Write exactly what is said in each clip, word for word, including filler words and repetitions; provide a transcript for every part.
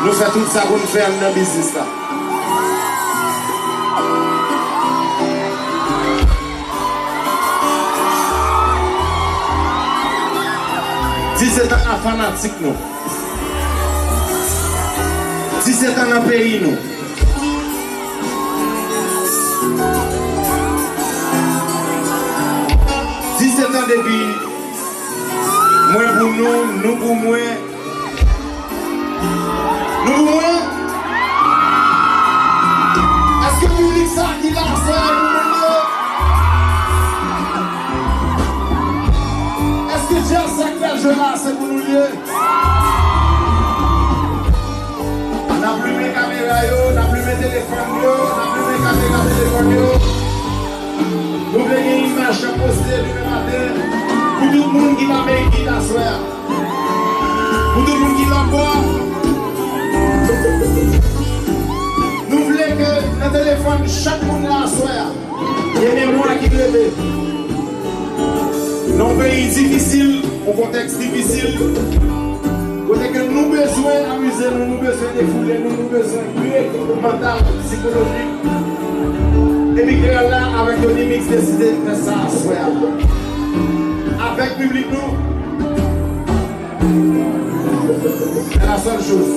Nou fè tout sa pou n fè anndan biznis la. Disèt an a fanatik nou. Disèt an nan peyi nou. Disèt an depi mwen pou nou, nou pou mwen. Nou pou mwen? Èske piblik sa ki la aswè a pou mwen ye? Èske djaz sa k pral jwe la se pou nou l ye? N ap limen kamera yo, n ap limen telefòn yo, n ap limen kamera telefòn yo. Nou vle gen imaj k ap poste demen maten pou tout moun ki pa make it aswè a. Pou tout moun ki lakwa, nou vle ke nan telefòn chak moun la aswè a, gen memwa ki leve. Nan yon peyi difisil, yon kontèks difisil, kote ke nou bezwen amize nou, nou bezwen defoule nou, nou bezwen kreye mantal, sikolojik. Epi Kreyòl la avèk Tony Mix deside fè sa aswè a. Avèk piblik nou, men la sèl choz.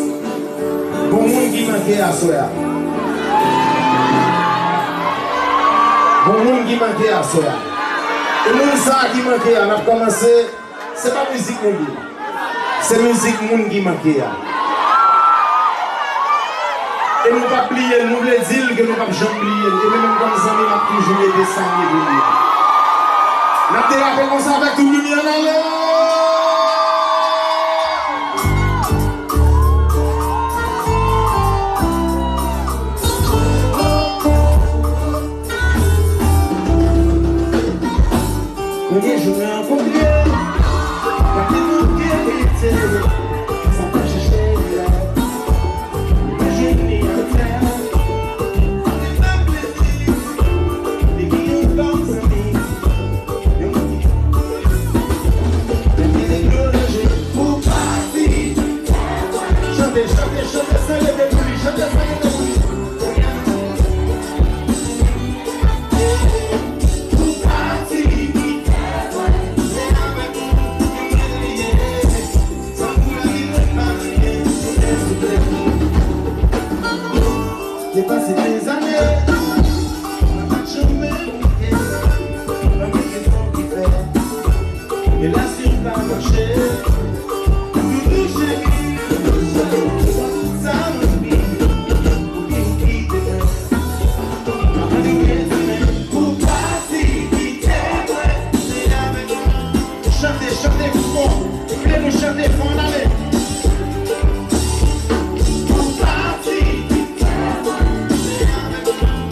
Gon moun ki manke aswè a. Gon moun ki manke aswè a. E moun sa a ki manke a, n ap kòmanse. Se pa mizik nou ye. Se mizik moun ki manke a. E nou p ap bliye l, nou vle di l ke nou p ap janm bliye l. E mwen menm kòm zanmi, m ap toujou rete sa m ye pou li. N ap derape konsa avèk tout limyè nan lè. Premye jou n rankontre, pa te manke rete, sa pa chèche lè. Mwen jwenn li atè, ann fè plezi, li gen yon dòm zanmi, yon moun ki, mwen te deplore pou pati. Chante, chante, chante san rete pou li, chante san rete pou li. Te pase dèzane, mwen pa t janm wè yon kè, mwen gen yon ki fè. Relasyon pa mache, toujou cheri, sa anvi, oubyen ou kite mwen. Ann nou rezimen, ou pati kite mwen, se avèk mwen. Chante, chante pou fò, vle nou chante fò, n ale. Ou pati kite mwen, se avèk mwen.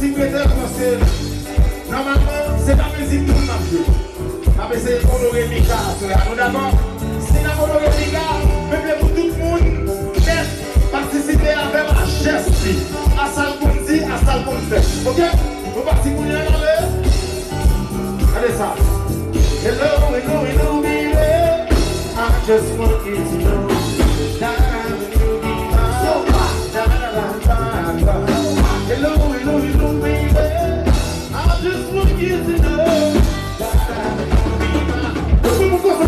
Ti prete l paske nòmalman se pa mizik moun n ap jwe. N ap eseye onore Mika aswè a. Nou dakò? Si n ap onore Mika, mete pou tout moun nèt patisipe avè m a jès li, a sa l konn di, a sa l konn fè. Oke? Nou pati kounye a, ale. Gade sa. Hello, hello, hello, baby. I just want you to know that I'm a new diva. Da, da, da, da, da. Hello, hello, hello, baby. I just want you to know that I'm a new diva. Tout moun konsa,